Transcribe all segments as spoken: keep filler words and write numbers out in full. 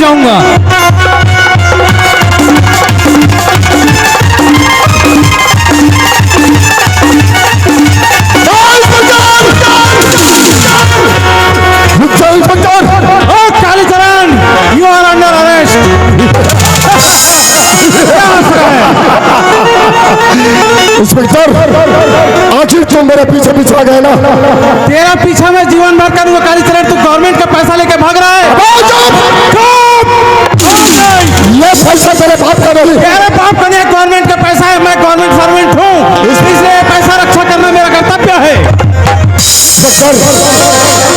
जाऊंगा। रुक जाओ इंस्पेक्टर। ओ Kalicharan, you are under arrest। Inspector, आखिर क्यों मेरे पीछे पीछे आ गए ना? तेरा पीछा मैं जीवन भर करूंगा कालीचरण, तू गवर्नमेंट का पैसा लेके भाग रहा है। अबे चुप! चुप! ये पैसा तेरे बाप का नहीं। तेरे बाप का नहीं, गवर्नमेंट का पैसा है, मैं गवर्नमेंट सर्वेंट हूँ, इसलिए ये पैसा रक्षा करना मेरा कर्तव्य है।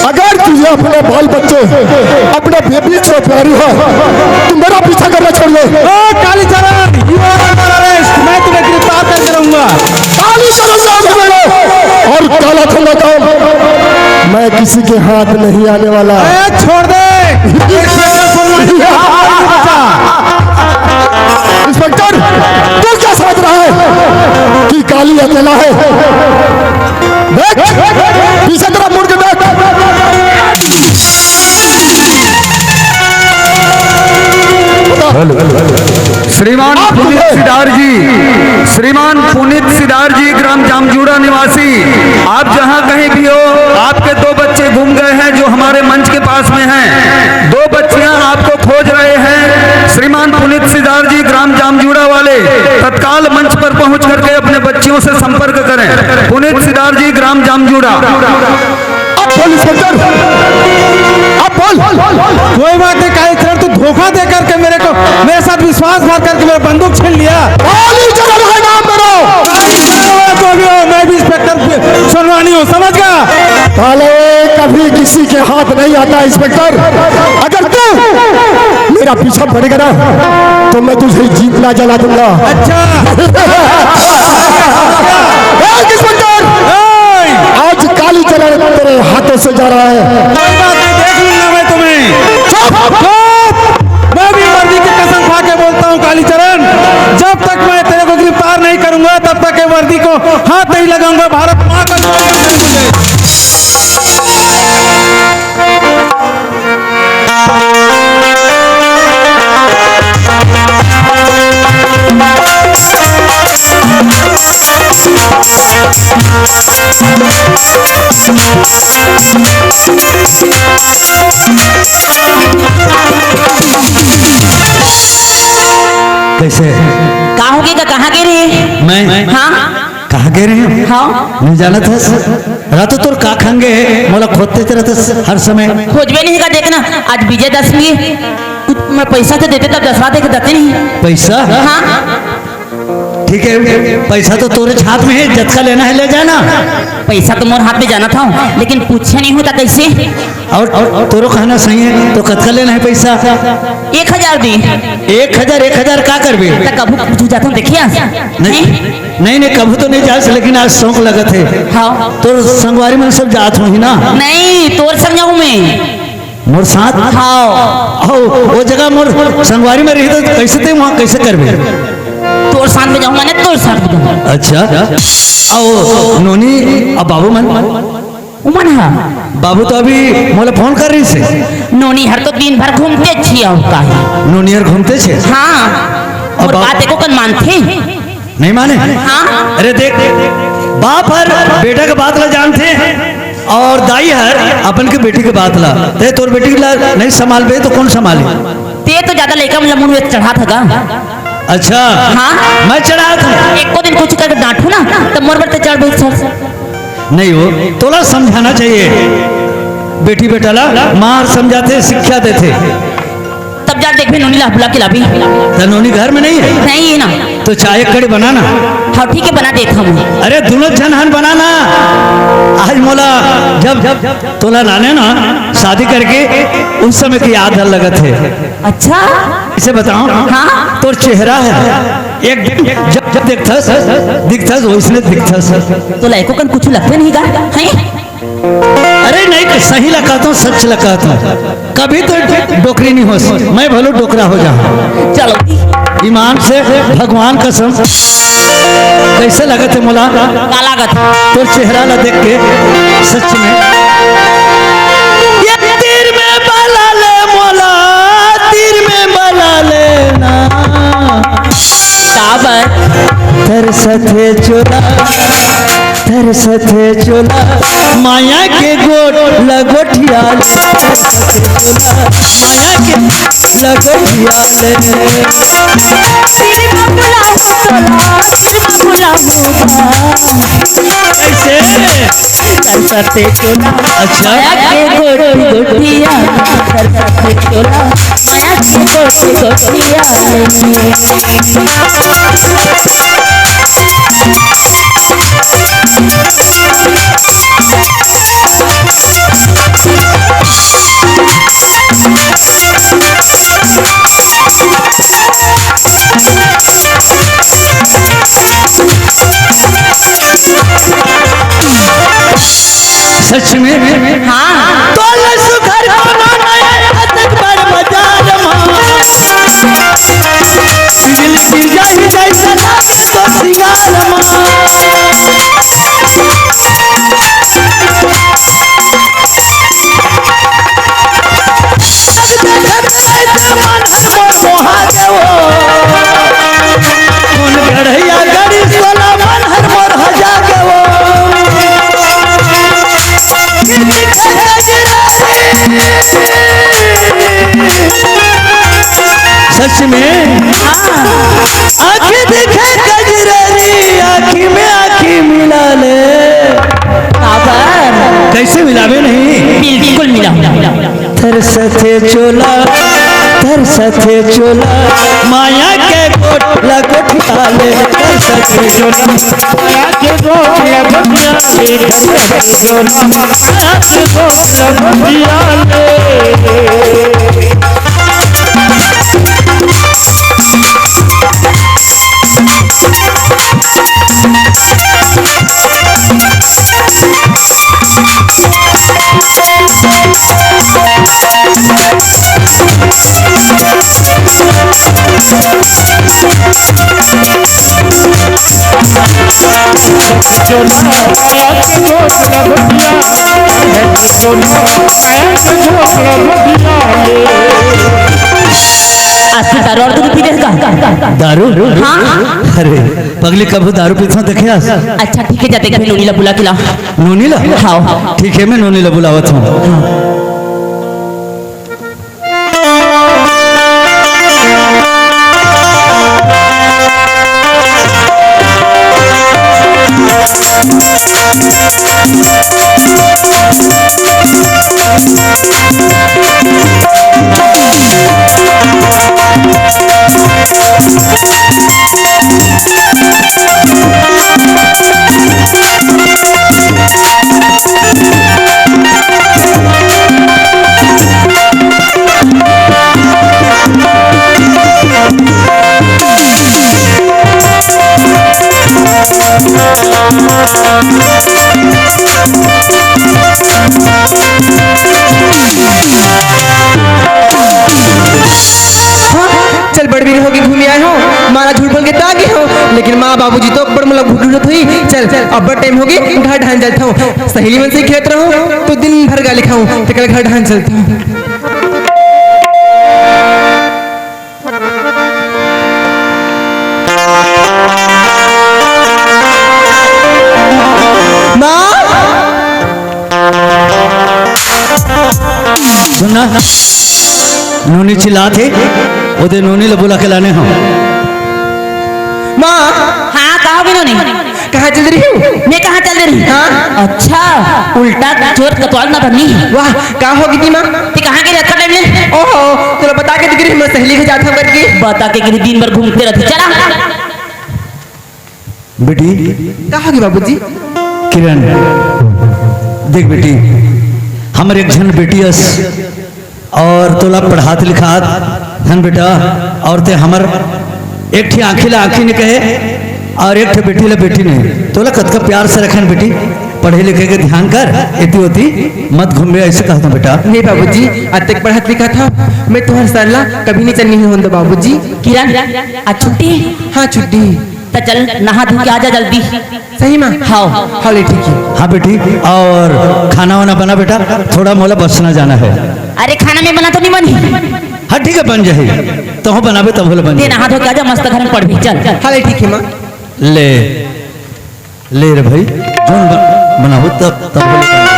अगर तुझे अपने बाल बच्चे, अपने बेबी से प्यारी है, तो मेरा पीछा करना छोड़ दे। ओ Kalicharan, you are under arrest, मैं तुम्हें गिरफ्तार करके रहूंगा। कालीचरण नाम है मेरा, और काला धंधा काम, मैं किसी के हाथ नहीं आने वाला। ए, छोड़ दे। इंस्पेक्टर, तू क्या समझ रहा है कि काली अकेला है? देख, पीछे तरफ मुड़ के देख। हेलो। श्रीमान पुनीत सिदार जी, श्रीमान पुनीत सिदार जी, ग्राम जामजूड़ा निवासी, आप जहां कहीं भी हो, आपके दो बच्चे गुम गए हैं जो हमारे मंच के पास में हैं। दो बच्चियां आपको खोज रहे हैं। श्रीमान पुनीत सिदार जी, ग्राम जामजूड़ा वाले, तत्काल मंच पर पहुंच करके अपने बच्चियों से संपर्क करें। पुनीत सिदार जी, ग्राम जामजूड़ा। अब बोल इंस्पेक्टर, अब बोल। कोई बात नहीं कालीचरण, तू धोखा दे करके मेरे को, मेरे साथ विश्वासघात करके मेरा बंदूक छीन लिया। कालीचरण है नाम मेरा। तो भी हो, मैं भी इंस्पेक्टर सोनवानी हूँ, समझ गया? काले, कभी किसी के हाथ नहीं आता इंस्पेक्टर। अगर तू मेरा पीछा पड़ेगा ना, तो मैं तुझे जींदा जला दूंगा। अच्छा। ए, इंस्पेक्टर, आज कालीचरण तेरे हाथों से जा रहा है। कोई बात नहीं, देख लूंगा मैं तुम्हें। चुप! चुप! मैं भी वर्दी की कसम खा के बोलता हूँ कालीचरण, जब तक मैं तेरे को गिरफ्तार नहीं करूंगा, तब तक ये वर्दी को हाथ नहीं लगाऊंगा। भारत माँ का कैसे? का हो गे, कहाँ गे रहे? मैं? हाँ। कहाँ गे रहे? हाँ। नहीं जानत हस? रात तोर का खंगे, मोला खोजते रहते हर समय। खोजबे नहीं का, देखना, आज विजयदशमी, कुछ मैं पैसा तो देते तब दसरा देख देते नहीं। पैसा? हाँ। ठीक है, पैसा तो तोरे हाथ में है, जतका लेना है ले जाना। पैसा तो मोर हाथ में जाना था, लेकिन पूछे नहीं होता कैसे? और, और तोरो कहना सही है, तो कतका लेना है पैसा? एक हजार दी। एक हजार, एक हजार का करबे? त कभू कुछ जाता हूँ, देखिया। नहीं, नहीं, नहीं, कभू तो नहीं जास, लेकिन आज शौक लगत है। हाँ। तोर संगवारी मन सब जात होही ना? नहीं, तोर संग जाऊँ मैं। मोर साथ? हाँ। आओ, वो जगह मोर संगवारी में रही तो कैसे ते वहाँ कैसे करबे? तोर साथ में जाऊंगा ना, तोर साथ में जाऊंगा। अच्छा। आओ, नोनी, अब बाबू मन? उमन हा। बाबू तो अभी मोला फोन कर रही से। नोनी हर तो दिन भर घूमते छिया होता है। नोनी हर घूमते छे? हाँ। अब और बात एको कन मानथे? नहीं माने? हाँ। अरे देख, बाप हर बेटा के बात ला जानथे और दाई हर अपन के बेटी के बात ला। ते तोर बेटी ला नहीं संभालबे तो कौन संभाले? ते तो ज्यादा लइका मन ला मुंह में चढ़ात हगा। अच्छा। हाँ। मैं चढ़ात हूँ। एको दिन कुछ करके डांटू ना, तब मोर बर ते चढ़ बैठ सर। नहीं हो, तोला समझाना चाहिए। बेटी बेटा ला मार समझाथे, शिक्षा देथे। तब जा देखबे नोनी ला बुला के लाबे। त नोनी घर में नहीं है? नहीं है ना। तो चाय एक कड़ी बना ना। हाँ, ठीक है, बना देत हूँ। अरे, दोनों झन हन बना ना। आज मोला जब, जब तोला लाने ना शादी करके, उस समय की याद हर लगत है। अच्छा। इसे बताओ। हाँ। तोर चेहरा है, एक जब, जब देखथस, दिखथस, वैसने दिखथस। तोला एको कन कुछ लगते नहीं गा, हैं? अरे नहीं, सही ला कहत हूँ, सच ला कहत हूँ। कभी तो डोकरी नहीं हो, मैं भलो डोकरा हो जाऊँ। चलो। ईमान से, भगवान कसम। कैसे लगत है मोला? का लागत? तोर चेहरा ला देख के, सच में। ये तीर में बाला ले मोला, तीर काबर? तरसथे चोला, तरसथे चोला, माया के गोठ ल गोठिया ले। तरसथे चोला, माया के ल गोठिया ले। सिर में बुलाहूँ तोला, सिर में बुलाहूँ बा। कैसे? तरसथे चोला, अच्छा। माया के गोठ गोठिया, तरसथे चोला, माया के गोठ गोठिया। सच में? हाँ। तोला सुघर कोनो नइ अतक बड़ बाजार मा। सिविल सिंह जाहि जइसा लागे तो सिंगार मा। मन हर मोर मोहा देवो। कोन गढ़ैया गढ़ी सोला मन हर मोर हजा देवो। सच में? हाँ। आँखी दिखे कजरारी, आँखी में आँखी मिला ले। काबर? कैसे मिलावे नहीं? बिल्कुल मिलाहूँ। तरसथे चोला, तरसथे चोला, माया के गोठ ल गोठिया ले। तरसथे चोला, माया के गोठ ल गोठिया ले। तरसथे चोला, माया के गोठ ल गोठिया ले। आज तो दारू और दूध पी रहे का? दारू? हाँ। अरे पगली, कभू दारू पीथो देखे हस? अच्छा ठीक है, जा देख, नोनी ला बुला के ला। नोनी ला? हाँ। ठीक है, मैं नोनी ला बुलावत हूँ। हाँ, चल बड़ बेर होगे घूमे आए हो, माला झूठ बोल के तागे हो, लेकिन माँ बाबूजी तो बड़ मोला घूरत होही। चल, अब्बड़ टाइम होगे, घर ढान चलत हूँ। सहेली मन से खेलत रहूँ तो दिन भर गाली खाऊँ, तेकर घर ढान चलत हूँ। माँ! सुन ना, नोनी चिल्लात हे, ओदे नोनी ल बुला के लाने हंव। माँ! हाँ, का होगे नोनी? कहाँ चल रही हो? मैं कहाँ चल रही? हाँ? अच्छा, उल्टा चोर कोतवाल ना बनी। वाह, का होगे दी माँ? ते कहाँ गे रहे अतका टाइम ले? ओहो, तोला बता के तो गे रहेंव, मैं सहेली के जात हंव करके। बता के गे रहेंव, दिन भर घूमते रहिथे। चला। बेटी। का होगे बाबूजी? किरण, देख बेटी, हमर एक झन बेटी अस अउ तोला पढ़ात लिखात हन बेटा, अउ तें हमर एक ठे आँखी ला आँखी नइ कहे अउ एक ठे बेटी ला बेटी नइ। तोला कतका प्यार से रखेन बेटी, पढ़े लिखे के ध्यान कर, एती ओती मत घूमबे, अइसे कहत हंव बेटा। नहीं बाबूजी, अतेक पढ़त लिखत हंव, मैं तुंहर सर ला कभी नइ चलनी होन देंव बाबूजी। किरण, आज छुट्टी? हाँ, छुट्टी। त चल, नहा धो के आ जा जल्दी। सही में? हाँ। हाँ, ले ठीक हे। हाँ बेटी, अउ खाना वाना बना बेटा, थोड़ा मोला बसना जाना हे। अरे खाना मैं बनाथंव तो नइ बनही। हाँ ठीक हे, बन जाही। तहूँ बनाबे तभो ले बन ते जाही। नहा धो के आजा, मस्त घर में पढ़बे, चल। हाँ, ले ठीक हे माँ। ले, ले रे भाई, जोन ब-, बनाबो तब, तभो ले बन जाही।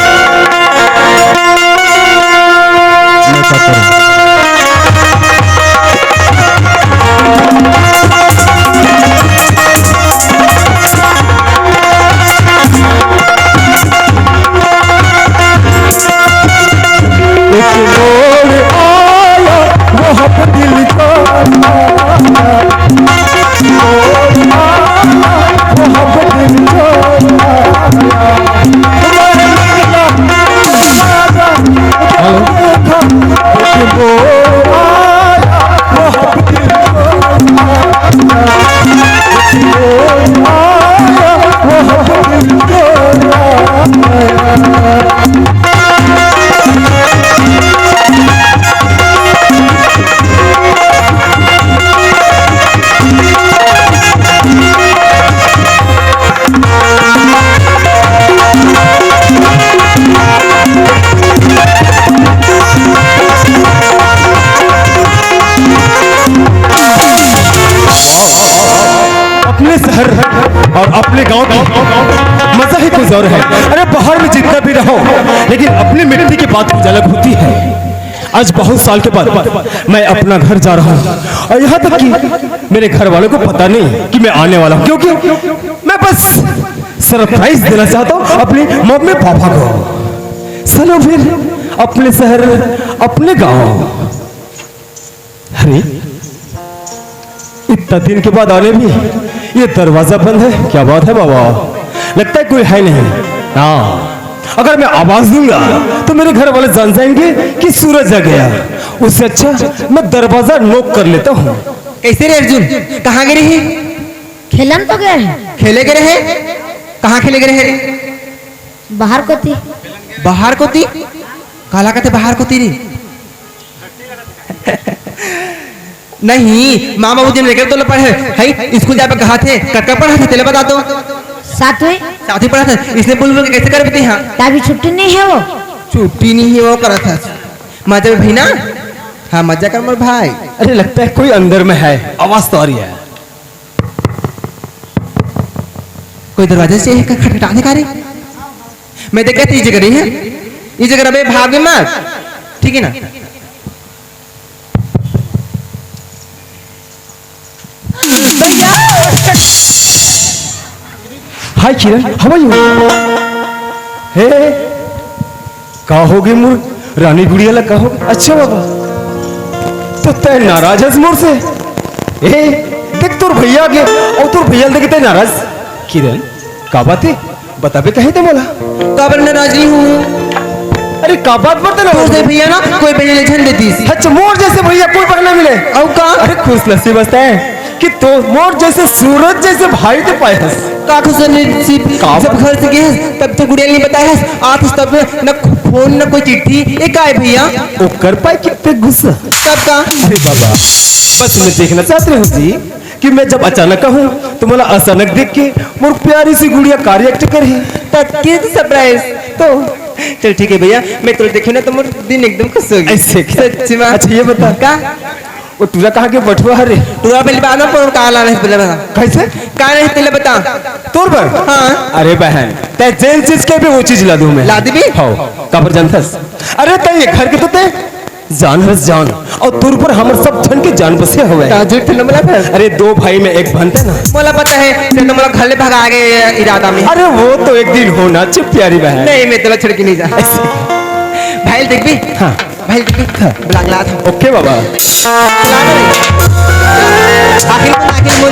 मैं का करूँ? एक मोड़ आया, वो हम दिल का मोड़ आया, वो हम दिल का हेलो। एक मोड़ आया, वो हम दिल का अपने शहर और अपने गांव की मजा ही कुछ और है। अरे, बाहर में जितना भी रहो, लेकिन अपनी मिट्टी की बात कुछ अलग होती है। आज बहुत साल के बाद मैं अपना घर जा रहा हूँ और यहाँ तक कि मेरे घर वालों को पता नहीं कि मैं आने वाला हूँ, क्योंकि मैं बस सरप्राइज देना चाहता हूँ अपनी मम्मी पापा को। चलो फिर, अपने शहर, अपने गांव। अरे, इतना दिन के बाद आने भी ये दरवाजा बंद है। क्या बात है बाबा, लगता है कोई है नहीं। हाँ, अगर मैं आवाज दूंगा तो मेरे घर वाले जान जाएंगे कि सूरज आ गया। उससे अच्छा मैं दरवाजा नॉक कर लेता हूँ। कैसे रे अर्जुन, कहाँ गे रहे? खेलन तो गए हैं। खेले गे रहे? कहाँ खेले गे रहे रे? बाहर कोती। बाहर कोती? काला कथे बाहर कोती रे? नहीं, माँ बाबू जी ने लेकर तो पढ़े, है, स्कूल जाबे कहा थे, कतका पढ़ा थे, तेला बता तो। सातवीं। सातवीं पढ़ा था, इसने बोल बोल के कैसे कर देते हैं? अभी छुट्टी नहीं है वो। छुट्टी नहीं है वो, करा था। मजा में भाई ना? हाँ, मजा कर मोर भाई। अरे, लगता है कोई अंदर में है, आवाज तो आ रही है। कोई दरवाजे से खटखटाने का रे? मैं देख कहती, ये जगह नहीं है, ये जगह अबे भाग मत, ठीक है ना? भैया। Hi Kiran, how are you? हे, का होगे मोर रानी गुड़िया ला, का होगे? अच्छा बाबा, तो तैं नाराज हस मोर से? ए, देख तोर भैया आगे, अउ तोर भैया ल देख तैं नाराज। किरण, का बात हे? बताबे कहे तो मोला। काबर नाराज नहीं हूँ? अरे का बात बता ना। तोर से भैया ना कोई बहन ले झन देतीस। अच्छा, मोर जैसे भैया कोई बहन ना मिले। अउ का? अरे खुश नसीब हस तैं कि तो मोर जैसे सूरज जैसे भाई तो पाए हस। का खुश नसीब? का जब घर से गए हस, तब तो गुड़िया नहीं बताए हस। आज तब न फोन न कोई चिट्ठी। ये का है भैया? ओकर पाए कितने गुस्सा। तब का? अरे बाबा, बस मैं देखना चाहते हूँ जी। कि मैं जब अचानक कहूँ तो मोला अचानक देख के मोर प्यारी सी गुड़िया का react करही। तब के surprise तो। चल ठीक है भैया, मैं तोला देखे ना तो मोर दिन एकदम खुश हो गया। ऐसे क्या? सच्ची बात। अच्छा ये बता। का? वो टूरा कहाँ के बठुआ हरे? टूरा पहले बता ना, पर का लाना है पहले बता। कैसे? का नहीं पहले बता। तोर बर? हाँ। अरे बहन, तैं जेन चीज के भी वो चीज ला दूँ मैं। ला देबे? हाँ, काबर जानथस? अरे तैं ये घर के तो तैं जान हस जान, अउ तोर ऊपर हमर सब झन के जान बसे हवय। का झूठ न बोला था? अरे दो भाई में एक बनते ना। मोला पता है, ते तो मोला घर ले भगा गए इरादा में। अरे वो तो एक दिन होना, चुप प्यारी बहन। नहीं, मैं तोला छोड़ के नहीं जा। ऐसे। भाई देख भी? हाँ। भाई देख भी? हाँ। बुला के ला था। OK बाबा। बुला ना रे। आखिर कौन, आखिर कौन?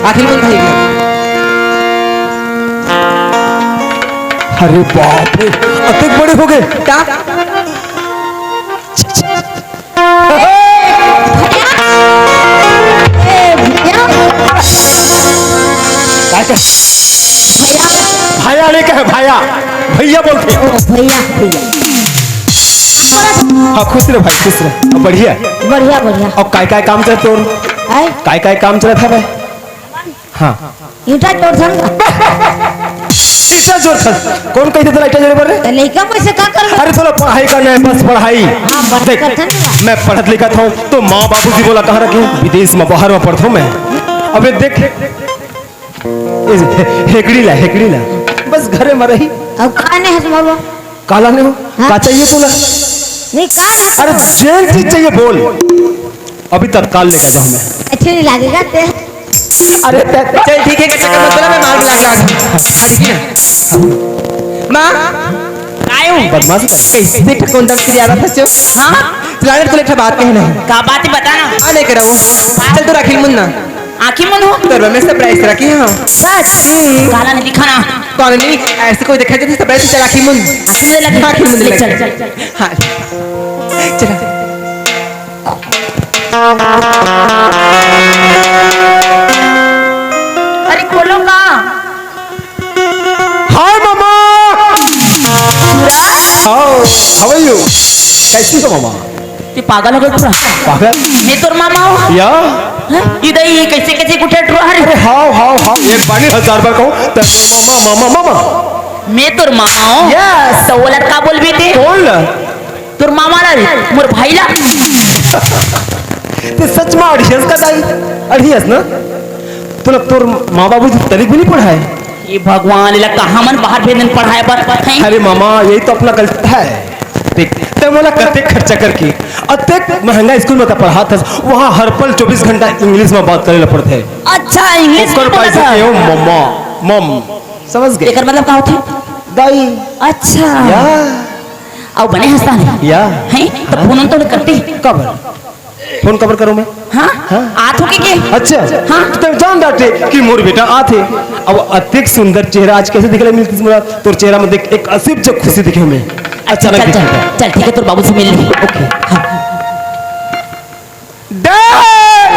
आखिर कौन भाई का? अरे बाप रे, अतेक बड़े हो गए। का? ए, भैया। का कहे? भैया। भाया नहीं कहे, भाया। भैया बोलते। ओ, भैया, भैया। हाँ, खुश रह भाई, खुश रह। अब बढ़िया। बढ़िया, बढ़िया। अब काय काय काम चलत तोर? आय? काय काय काम चलत हे भाई? हाँ। ईंटा तोड़थन। इतना जोर था। कौन कही देथे लाइट जोर बर रे? त लइका मन से का करबे? अरे, तोला पढ़ाई करना है, बस पढ़ाई। हाँ, बस देख, करथन ना। मैं पढ़त लिखत हूँ, तो माँ बाबूजी मोला कहाँ रखे? विदेश में, बाहर में पढ़त हूँ मैं। अबे देख, इस हे-, हेकड़ी ला, हेकड़ी ला। बस घरे में रही। अब का ने हस मारवा? काला ने हो? हाँ? का चाहिए तोला? नहीं, का ने? अरे, जेन चीज चाहिए बोल। अभी तत्काल लेके जाऊँ मैं। अच्छे नहीं लगेगा ते। अरे, ते, ते चल ठीक है, कच्चा का मत बोला, मैं मार बुला के लाऊं। हाँ, ठीक है। माँ, आयो। बदमाश कर। ए, देख, कौन दम से आ रहा था, चुप। हाँ? चला, मेरे को एक बात कहना है। का बात है, बता ना। हाँ, लेकर आओ। चल, तो राखी मुन्ना। आँखी मुन हो? तो मैं surprise रखी हूँ। सच? हम्म। काला ने दिखा ना। कौन नहीं? ऐसे कोई देखा जाए तो surprise चला आँखी मुन। आँखी मुन लगी। आँखी मुन ले लगी। चल, चल, चल। हाँ। चला। अरे खोलो का? Hi mama. How are you? कैसी हो मामा? ते पागल हो गए पूरा। पागल? मैं तोर मामा हूँ। या? हैं? इधर ये कैसे कैसे उठे रहा है? अरे हाव हाव हाव, एक बानी हजार बार कहूँ, तब मामा मामा मामा। मैं तोर मामा हूँ। Yes। तो वो लड़का बोल भी थे। कौन ला? तोर मामा ला, मोर भाई ला। ते सच में अड़ियस का दाई? अड़ियस ना? तोला तोर माँ बाबू जी तनिक भी नहीं पढ़ाए? ये भगवान, इला कहाँ मन बाहर भेजन पढ़ाए बर, हैं? अरे मामा, यही तो अपना गलती है। देख, ते मोला कतेक खर्चा करके, अतेक महंगा स्कूल में त पढ़ात हस, वहाँ हर पल चौबीस घंटा English में बात करे ला पड़थे। अच्छा, English ओकर में बोलत पैसा हस। के हो मम्मा, मम, समझ गए? एकर मतलब का होथे? दाई। अच्छा। या। अउ बने हस ताने? या। हैं? त फोन तो करते। कब? फोन कबर करूँ मैं? हाँ? हाँ? आत हो के के? अच्छा। हाँ? तो जान डाटे कि मोर बेटा आत हे। अब अतेक सुंदर चेहरा आज कैसे दिखला मिलती मोला? तोर चेहरा में देख एक अजीब जो खुशी दिखे मैं। अच्छा, अचानक चल, दिखे। चल, चल, ठीक है, तोर बाबू से मिल ली। OK। हाँ। Dad!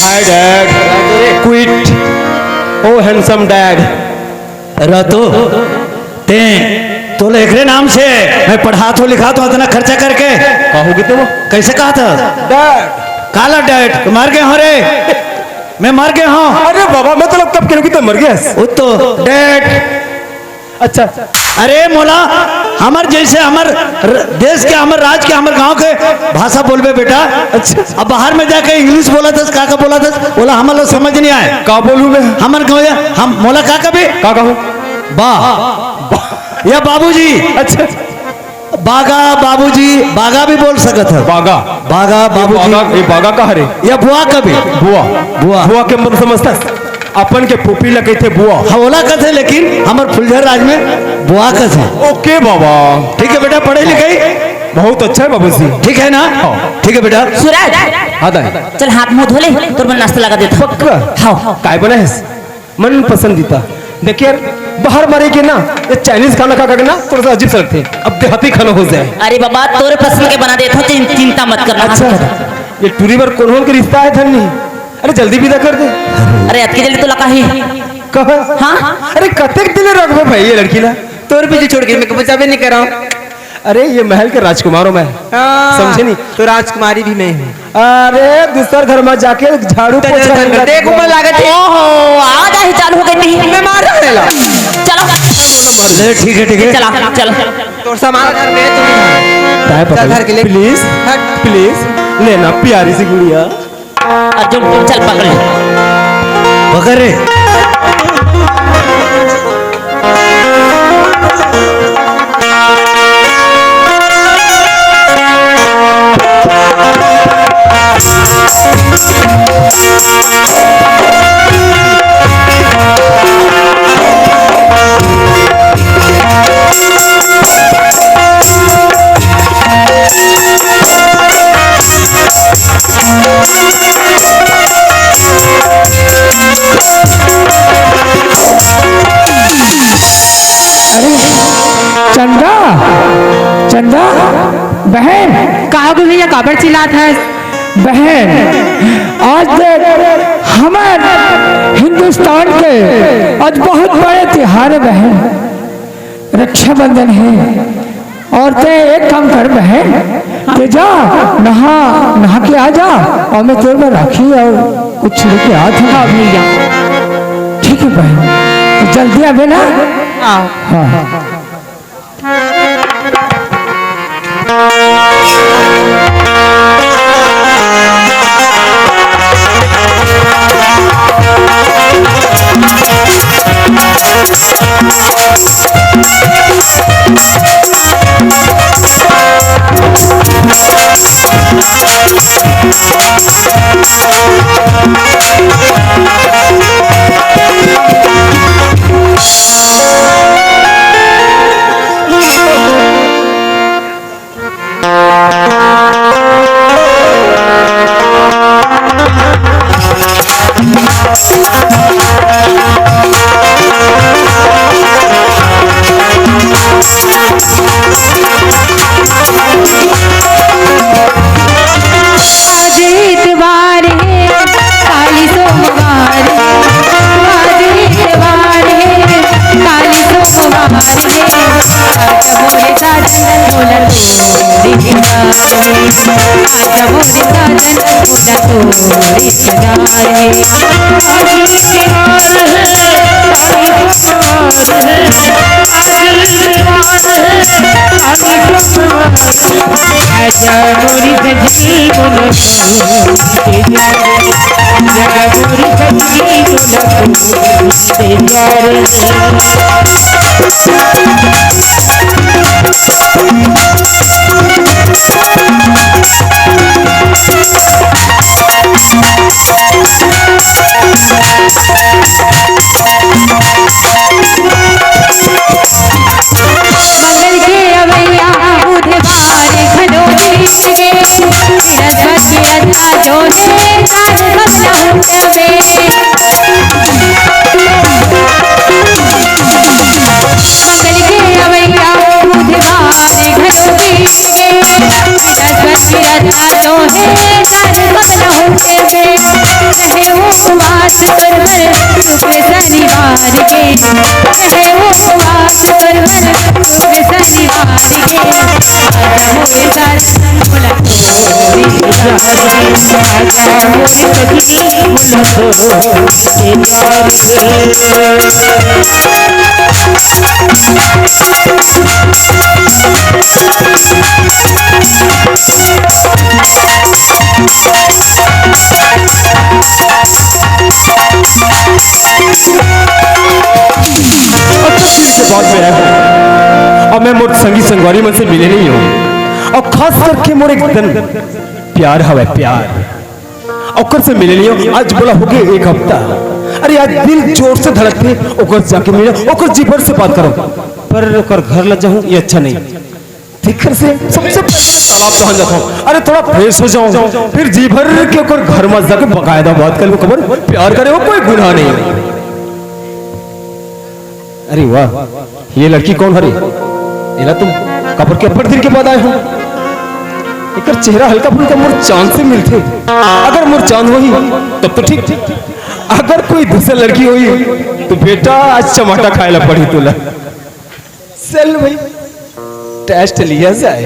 Hi, Dad. Quit. Oh, handsome dad. रतो, ते तोला एकरे नाम से मैं पढ़ात हो लिखात हो अतना खर्चा करके। का हो गे ते वो? कैसे कहा था? Dad। काला dad? मर गए हो रे। मैं मर गए हूँ। अरे बाबा, मैं तो लगता अब कहूँ कि ते मर गए हस। वो तो dad। अच्छा। अरे मोला, हमर जैसे हमर र-, देश के, हमर राज के, हमर गांव के भाषा बोलबे बेटा। अच्छा। अब बाहर में जाके English बोलत हस, का का बोलत हस, बोला हमर ला समझ नहीं आए। का बोलूं मैं? हमर गांव या, हम मोला का कबे? का कहूं? बा। बा। या बाबूजी। अच्छा। बागा, बाबूजी, बागा भी बोल सकत हस। बागा। बागा, ये बाबूजी। बागा, ये बागा का हरे? या बुआ कबे? बुआ। बुआ। बुआ के मतलब समझता है? अपन के फूफी ला कहिथे बुआ। हाँ, ओला कथे, लेकिन हमर फुलझर राज में बुआ कथे। OK बाबा। ठीक है बेटा, पढ़े लिखे? बहुत अच्छा है बाबूजी। ठीक है ना? हाँ। ठीक है बेटा। सूरज। हाँ दाई। चल हाथ मुंह धो ले, तोर मन नाश्ता लगा देता। पक्का? हाँ। काय बनाए हस? मन पसंदीदा। देख यार, बाहर मारे के ना, ये Chinese खाना खा खा के ना थोड़ा सा अजीब सा लगथे। अब देहाती खाना हो जाए। अरे बाबा, तोरे पसंद के बना देता हूँ, चिं-, चिंता मत करना। अच्छा, ये टूरी बर कोनो के रिश्ता है धन्नी? अरे जल्दी विदा कर दे। अरे अतके जल्दी तो लगा ही। कहा? हाँ? अरे कतेक दिन रखबे भाई ये लड़की ला? तोर पीछे छोड़ के मैं कबूचा भी नहीं करा। अरे ये महल के राजकुमारों में। हाँ, समझे नहीं? तो राजकुमारी भी मैं हूँ। अरे दूसर घर में जाके झाड़ू पोछा नहीं करती। देखो मैं लागत है। ओहो, आज ही चालू हो गई थी। मैं मार रहा है ला। चलो। ले, ठीक है, ठीक है। चला, चलो। तोर सामान घर में तू। काय चल, पकड़? घर के लिए। Please, हट। Please, लेना प्यारी सी गुड़िया। अर्जुन, चल पकड़ ले। पकड़ रे। अरे, चंदा, चंदा, बहन। का हो गे भैया, काबर चिल्लात हस? बहन, आज देख, हमर हिंदुस्तान के आज बहुत बड़े तिहार हे बहन, रक्षाबंधन हे। अउ ते एक काम कर बहन, ते जा, नहा, नहा के आ जा, अउ मैं तोर बर राखी अउ कुछ लेके आत हँव। हाँ भैया। ठीक है, तो जल्दी आबे ना। हाँ। हाँ। आज इतवार है, काली सोमवार है। आज इतवार है, काली सोमवार है। आज मोरे साजन बोला तो आजा मोरे साजन, पूजा तोरे सजाए। आजा मोरी सजनी बोलो तो, आजा मोरी सजनी बोलो तो, मंगल के अवैया बुधवार घलो बीत गे, बृहस्पति रत्ना जो हे, काल सब नहुत अबे। मंगल के अवैया बुधवार घलो बीत गे, बृहस्पति रत्ना जो हे, काल सब नहुत अबे। रहे उपवास परवर शुक्र शनिवार के, रहे उपवास परवर शुक्र शनिवार के। आजा मोरे साजन बोला तो, आजा मोरे सजनी बोला तो, और तो फिर से बात में आया हूँ। और मैं मोर संगी संगवारी मन से मिले नहीं हूँ, और खास करके मोर एक दिन प्यार हवे, प्यार, ओकर से मिले नहीं हूँ। आज बोला हो गए एक हफ्ता। अरे, आज दिल जोर से धड़कते, ओकर जाके मिले, ओकर जी भर से बात करो, पर ओकर घर ला जाऊँ, ये अच्छा नहीं। फिक्र से सबसे पहले मैं तालाब पहुंच जाता हूँ। अरे, थोड़ा फ्रेश हो जाऊं, फिर जी भर के ओकर घर में जाके बकायदा बात कर लूं। खबर प्यार करे हो, कोई गुनाह नहीं। अरे वाह, ये लड़की कौन हरे? एला तुम कबर के अब्बड़ दिन के बाद आए हो। एकर चेहरा हल्का फुल्का मोर चांद से मिलथे। अगर मोर चांद होही तब तो ठीक, अगर कोई दूसर लड़की होही तो बेटा आज चमाटा खाए ला पड़ही तोला। चल भाई, टेस्ट लिया जाए।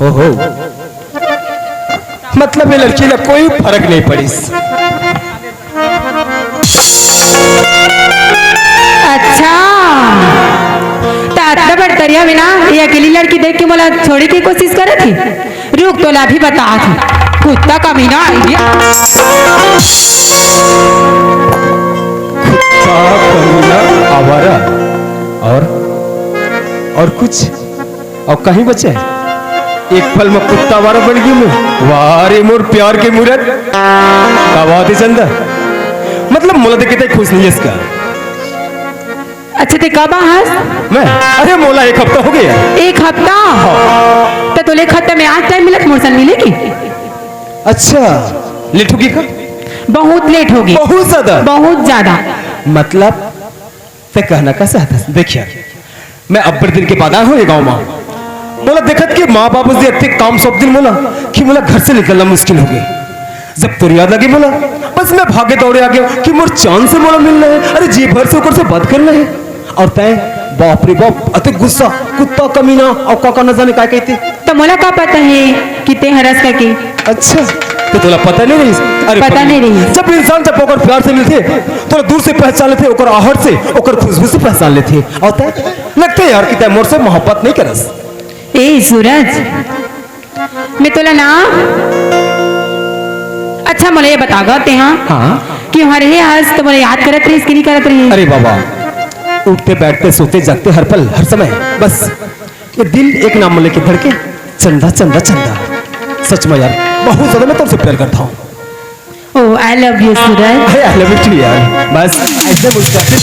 हो हो, मतलब ये लड़की ला कोई फर्क नहीं पड़िस। अच्छा, त अतना बड़ तरिया में ना, ये अकेली लड़की देख के मोला छोड़े के कोशिश करत हे। रुक, तोला अभी बतात हूँ। कुत्ता कमीना, आइडिया। कुत्ता कमीना, आवारा। और, और कुछ? और कहीं बचे? एक पल में कुत्ता आवारा बन गई मैं। वाह रे मोर प्यार के मूरत। का बात है चंदा? मतलब मोला देख के खुश नहीं है इसका। अच्छा, ते कब आहस? मैं? अरे, मोला एक हफ्ता हो गया। एक हफ्ता? हाँ। त तोले एक हफ्ता में आज टाइम मिलत मोर सन मिले की? अच्छा, लेट होगी का? बहुत लेट होगी। बहुत ज्यादा? बहुत ज्यादा। मतलब, ते कहना का चाहत हस? देख यार, मैं अब्बड़ दिन के बाद आया हूँ ये गाँव में। मोला देखत के माँ बाबू जी अतके काम सौंप दिन मोला कि मोला घर से निकलना मुश्किल हो गया। जब तोर याद लगे मोला, बस मैं भागे दौड़े आ गया कि मोर चांद से मोला मिलना है। अरे जी भर से ओकर से बात करना है। और तैं, बाप रे बाप, अतक गुस्सा, कुत्ता कमीना, और का का न जाने का कहते। तो मोला का पता है कि तैं हरस करके। अच्छा, तो तोला पता नहीं रहिस? अरे पता पगली, नहीं रहिस। जब इंसान जब ओकर प्यार से मिलथे, तोला दूर से पहचान लेथे, ओकर आहट से, ओकर खुशबू से पहचान लेथे। अउ तैं लगथे यार कि तैं मोर से मोहब्बत नहीं करस। ए सूरज, मैं तोला ना, अच्छा मोला ये बता गा तें हा, हाँ। कि हर हे आज तो मोला याद करत रहिस कि नहीं करत रहिस? अरे बाबा, उठते बैठते सोते जागते हर पल हर समय बस ये दिल एक नाम लेके धड़के, चंदा चंदा चंदा। सच में यार, बहुत ज्यादा मैं तुमसे प्यार करता हूँ। Oh, I love you सूरज। अरे I love you too यार। बस ऐसे मुस्कुराते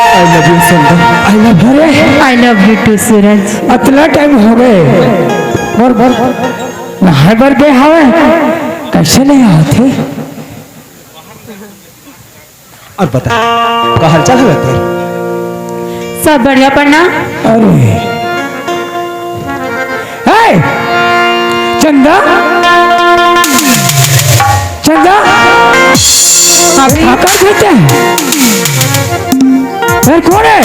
I love you, संगम। I love you। अरे, I love you too, Suraj. अतला टाइम हो गए, मोर, मोर नहाए बर दे हवे, कैसे नहीं आते? और बता, का हालचाल हवे तोर? सब बढ़िया, प्रणाम। अरे, ए, चंदा, चंदा, अभी का, का करते हैं? फिर कौन है?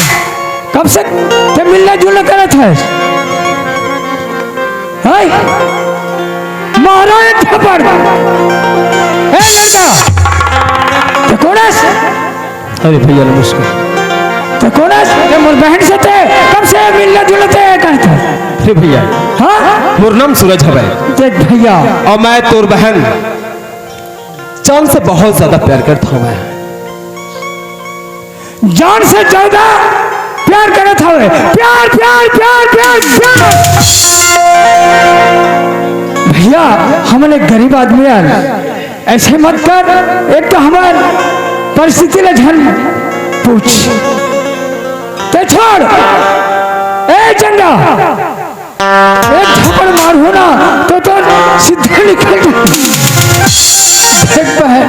कब से ते मिलना जुलना करत है? हाय, मारो एक थप्पड़। ए लड़का, ते कोन हस? अरे भैया, नमस्कार। ते कोन हस? ते मोर बहन से ते कब से मिलना जुलना ते करत हस? अरे भैया, हाँ? मोर नाम सूरज हवय। देख भैया। और मैं तोर बहन चांद से बहुत ज्यादा प्यार करता हूँ मैं। जान से ज्यादा प्यार करत हवे। प्यार, प्यार, प्यार, प्यार, प्यार। भैया, हमन एक गरीब आदमी हन, ऐसे मत कर। एक तो हमर परिस्थिति ला झन पूछ, ते छोड़। ए चंदा, एक थप्पड़ मारहूं ना तो तोर सीधा निकल जा। देख बे,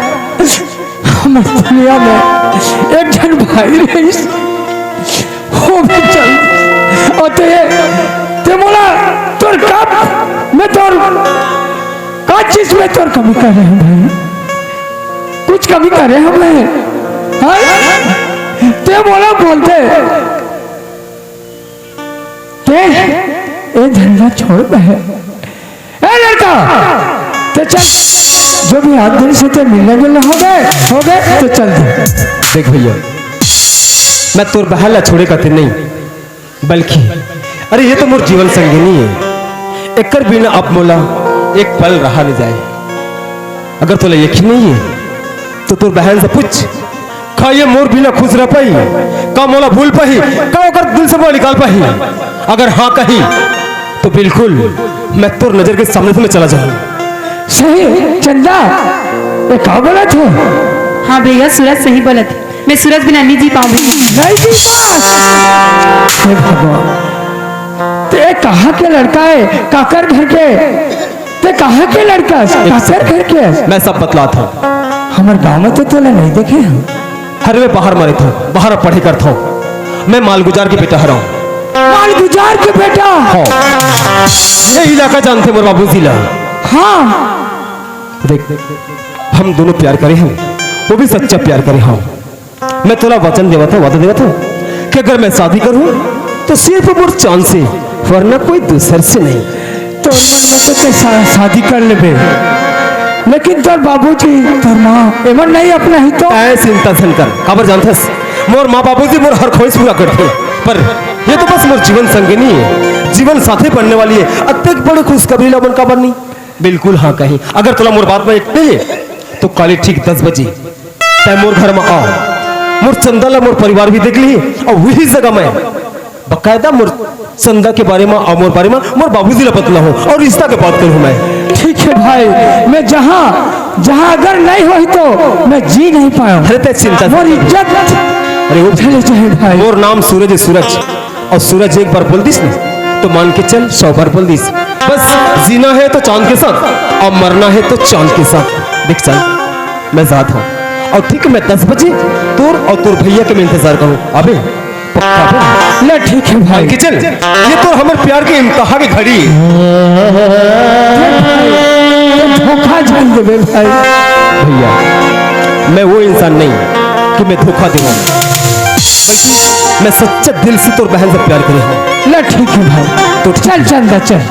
हमर दुनिया में एक झन भाई रहिस, वो भी चल, अउ ते, ते मोला तोर का, मैं तोर का चीज में तोर कमी करे हंव भाई? कुछ कमी करे हंव मैं? हाँ? ते मोला बोलते, ते ए धंधा छोड़ बे। ए लड़का, ते चल, जो भी आज दिन से ते मिलना जुलना हो गए, हो गए, तो चल दे। देख भैया, मैं तोर बहन ला छोड़े खातिर नहीं, बल्कि, अरे, ये तो मोर जीवन संगिनी हे, एकर बिना अब मोला एक पल रहा नइ जाए। अगर तोला यकीन नइ हे, तो तोर बहन से पूछ, का ये मोर बिना खुश रह पाही? का मोला भूल पाही? का ओकर दिल से मोला निकाल पाही? अगर हाँ कही, तो बिल्कुल मैं तोर नजर के सामने से मैं चला जाहूँ। सही, चंदा, ये का बोलत हे? हाँ भैया, सूरज सही बोलत हे। मैं सूरज बिना नहीं जी पाऊंगी। नहीं जी पास। हे भगवान, ते कहाँ के लड़का हे? काकर घर के? ते कहाँ के लड़का हे? काकर घर के? मैं सब बतलात हंव। हमर गांव में तो तोला नहीं देखे हंव। अरे, मैं बाहर मा रहिथंव, बाहर पढ़े करथंव। मैं मालगुजार के बेटा हरंव। मालगुजार के बेटा? हाँ। ये इलाका जानथे मोर बाबूजी ला। हाँ। देख, हम दोनों प्यार करे हन, वो भी सच्चा प्यार करे हंव। मैं तोला वचन देवत हंव, वादा देवत हंव कि अगर मैं शादी करहूँ तो सिर्फ मोर चांद से, वरना कोई दूसर से नहीं। तोर मन में तो ते शा-, शादी कर लेबे, लेकिन तोर बाबूजी, तोर माँ, एमन नहीं अपनाही तो? ऐ चिंता झन कर, काबर जानथस, मोर माँ बाबूजी मोर हर ख्वाहिश पूरा करथे। पर ये तो बस मोर जीवन संगिनी हे, जीवन साथी बनने वाली हे। अतेक बड़े खुशखबरी ला मन काबर नहीं? बिल्कुल हाँ कही। अगर तोला मोर बात में यकीन नइ हे, तो काली ठीक दस बजे तैं मोर घर में आ, मोर चंदा ला मोर परिवार भी देख लिही, अउ वही जगह मैं बकायदा मोर चंदा के बारे में अउ मोर बारे में मोर बाबूजी ला बतलाहूँ अउ रिश्ता के बात करहूँ मैं। ठीक हे भाई, मैं जहाँ, जहाँ अगर नहीं होही तो मैं जी नहीं पायंव। अरे, तैं चिंता मोर इज्जत अरे, वो चले जाए भाई। मोर नाम सूरज हे, सूरज। अउ सूरज एक बार बोल दिस ना, तो मान के चल, सौ बार बोल दिस। बस जीना हे तो चांद के साथ, अउ मरना हे तो चांद के साथ। देख चल, मैं जात हंव, अउ ठीक मैं दस बजे तोर अउ तोर भैया के मैं इंतजार करहूँ। अबे, पक्का बे? ले, ठीक हे भाई। मान के चल, ये तो हमर प्यार के इंतहा के घड़ी हे। धोखा झन देबे भाई। भैया, मैं वो इंसान नहीं कि मैं धोखा देवंव। मैं सच्चा दिल से तोर बहन से प्यार करे हंव। ले, ठीक हे भाई, तो चल चंदा, चल।